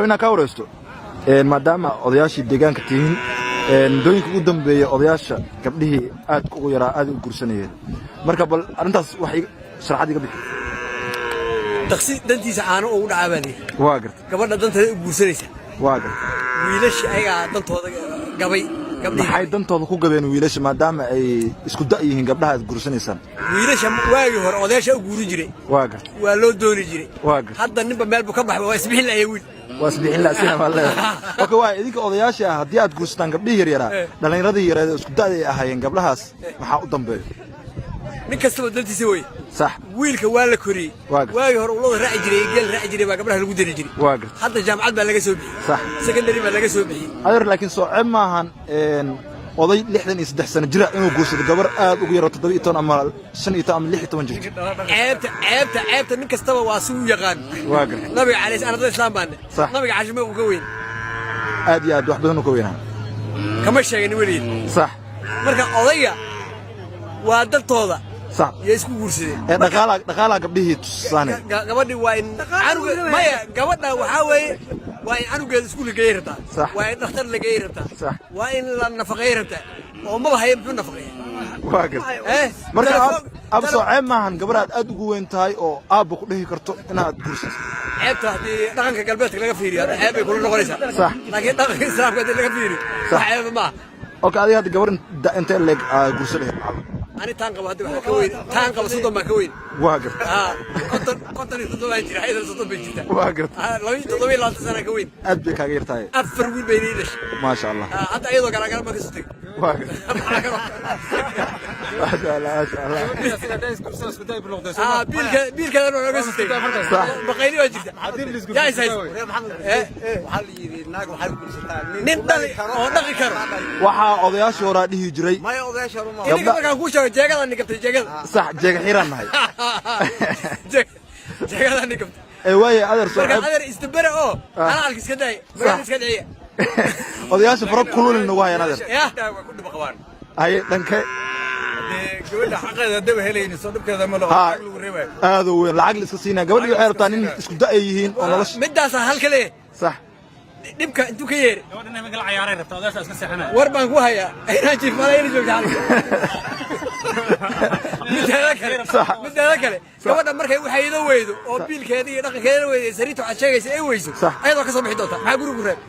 Inaan kaa wareysto, maadaama odayaashii deegaanka tihiin, muddooyinka ugu dambeeya odayaasha gabdhihii aadka ugu yaraa aad u guursanayeen. Marka bal arrintaas wax sharaxaad iga bixi. Daqsi dantiisa caano ugu dhacaa baa layidhi. Waa garta. Gabadha danteeda u guursanaysa. Waa garta. Wiilashii ayagaa dantooda gabay, gabdhihii. Maxay dantooda ku gabeen wiilasha, maadaama ay isku da' yihiin gabdhaha aad guursanaysaan? Wiilasha waagii hore odayaasha u guurin jiray. Waa garta. Waa loo dooni jiray. Waa garta. Hadda ninba meel buu ka baxay, waa isbixin la'aya wiil. Waa isbixin la'sina baa leedahay. Okay, waa idinka odayaasha ah, haddii aad guursataan gabdhihii yaryaraa, dhallinyaradii yareed ee isku da'da ay ahaayeen gabdhahaas, maxaa u dambeeyo? Nin kastaba dantiisa wey. Wiilka waa la koriyey. Waa garta. Waagii hore ulada raaci jiray, geel raaci jiray baa gabdhaha lagu dari jiray. Waa garta. Hadda jaamacad baa laga soo bixiyey. Secondary baa laga soo bixiyey. Adeer, laakiin soo ceeb maahan oday 63 sano jira inuu guursado gabar aad ugu yaro, 17 ama 15 ama 16 jirto? Ceebta nin kastaba waa si u yaqaan. Waa garta. Nabiga calayhi, anadada islaam baane. Nabiga cashime uu ka weyn. Aad iyo aad, wax badan uu ka weynaa. Kama sheegin weligeed. Marka odayga waa dantooda iyo isku guursadeen. Ee dhaqaalaha gabdhihii tusaane. Gabadhi waa in canuga, maya, gabadha waxaa weeye waa in canugeeda iskuulka geeyay rabtaa. Waa in dhakhtar la geeyay rabtaa. Waa in la nafaqeeyay rabtaa, oo maba haya, muxuu nafaqeeya? Waa garta. Eh. Marka ab soo ceeb maahan gabar aad aad ugu weyn tahay oo aabba ku dhihi karto inaad guursato? Ceebta haddii dhaqanka galbeedka laga fiiriyo, hadda ceeb bay kula noqonaysaa. Laakiin dhaqanka islaamka haddii laga fiiriyo, wax ceeba maaha. Okay, adiga hadda gabar intee leeg aad guursan lahayd? Ani taan qabo hadda waxaa ka weyn, taan qabo 30 baan ka weyn. Waa garta. 57 baan jira, ayadana 30 bay jirtaa. Waa garta. 27 sana ka weyn. Aad bay kaaga yartahay. Afar wiil bay ii dhashay. Maasha Allah. Hadda iyadoo galaagala baan ka soo tegey. Waa garta. Maxaa kaloo? Maasha Allah, maasha Allah. Biilkeedana waa nooga soo tegey. Baqayli baa jirta, yaa is haysta. Waxaa la yidhi naag waxay guursataa nin dhali oo dhaqi karo. Waxaa odayaashii horaa dhihi jiray. Maya, odayaasha hore ma. Idinka markaan kuu sheego, jeegada nigabtay, jeegada. Sax, jeega xiraan nahay. Jeegada nigabtay. Ee waaye, adeer, soo Marka ceeb adeer, isdabere oo halaalka iska daay, magaalada iska dhiciya. Odayaasha fara kululin nagu hayaan, adeer. Ya. Waa ku dhib qabaan. Haye, dhankee? Dee gabadha xaqeeda haddaba helayni, soo dhibkeeda ma laho. Ha. Lacag lagu reebayo. Aad u weyn, lacag la iska siinaya. Gabadhii waxay rabtaa nin isku da' ay yihiin oo nolosha. Midaasaa halka leeyahay. Dhibka intuu ka yeeri. Gabadha inay la ciyaaray rabtaa, odayaasha iska seexanaya. War baan ku hayaa inaan jiifmada ina joogta halka. Mideeda kale, mideeda kale, gabadha markay waxaydo weydo oo biilkeeda iyo dhaqankeeda weydo, sariirta waxaad sheegaysa ay weyso, ayadoo ka soo bixi doonta. Maxaa gurigu reeb?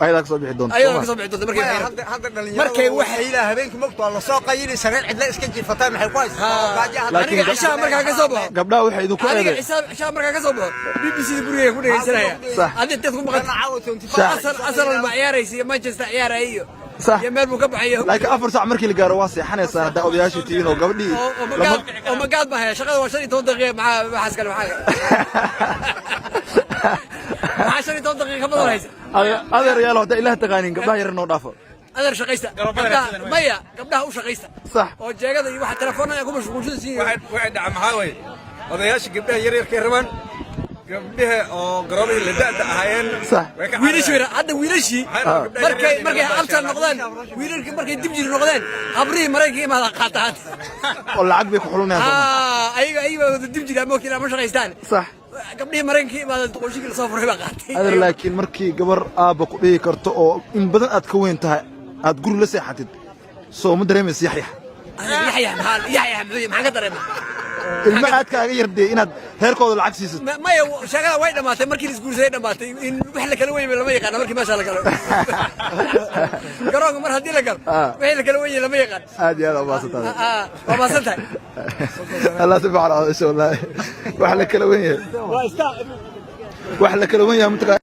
Ayadaa ka soo bixi doonta. Ayadoo ka soo bixi doonta markay Maya, waxay hadda hadda dhalinyarada Markay waxay habeenkii mogto waa lasoo qayili, sariir cidla iska jiifataa, maxay ku haysataa oo gaajo hadda. Laakiin Aniga cishaha markaa ka soo baxo, gabdhaha waxay idinku aniga eeday. cishaha markaa ka soo baxo, BBC da gurigayga ku dhegaysanaya. Adi inteed ku maqan? Kana caawa 25. Arsenal baa ciyaaraysa iyo Manchester ciyaaraya iyo iyo meel buu ka baxay. Laakiin 4 saac markii la gaaro waa seexanaysaan haddaa odayaashii tihiin oo gabadhii oo magaad, oo magaad baa haya. Shaqada waa 15 daqiiqa. Maxaa waxaas kale? Maxaa 15 daqiiqa ka badan haysa? Adeer yaalo, haddaa ilaah taqaanin, gabdhaha yar noo dhaafo. Adeer, shaqaysta. Garabada. Gabdhaha, maya, gabdhaha u shaqaysta. Oo jeegada iyo waxa telefoonada ku mashquulsan siin. Waxay dhaca maxaa waye? Odayaasha gabdhaha yaryarkay rabaan, gabdhaha oo garoobihii la da'da ahaayeen way ka Wiilashii carareen. Hadda wiilashii Waxay rabaan gabdhaha markay yaryarka markay inay absar noqdeen, wiilalkii markay dib jir noqdeen, habrihii Maraykanka imaada qaataan. Oo lacag bay ku xulinayaan, soo ma? Ayaga baa wada dib jira moogtiin, ama shaqaystaan. Gabdhihii Maraykanka imaada, duqoshigii lasoo furay baa qaatay. Adeer, laakiin markii gabar aabba ku dhihi karto oo in badan aad ka weyn tahay aad guri la seexatid, soo ma dareemaysa yaxyax? Yaxya maxaa? Yaxya muxuu? Maxaan ka dareemaa? Ilmo aad kaaga yardee inaad reerkooda lacag siisid. Maya, sheekada way dhamaatay markii la isguursaday, dhamaatay. In wax la kala weyn lama yaqaana markii meesha la galo garoonka. Mar haddii la galo, wixii la kala weyn lama yaqaan. Aad iyo aad umaasantahay. Waa mahadsan tahay. Allah, si fiican odasha. Wallaahi wax la kala wen yahay, wax la kala wen yahay mataqaa.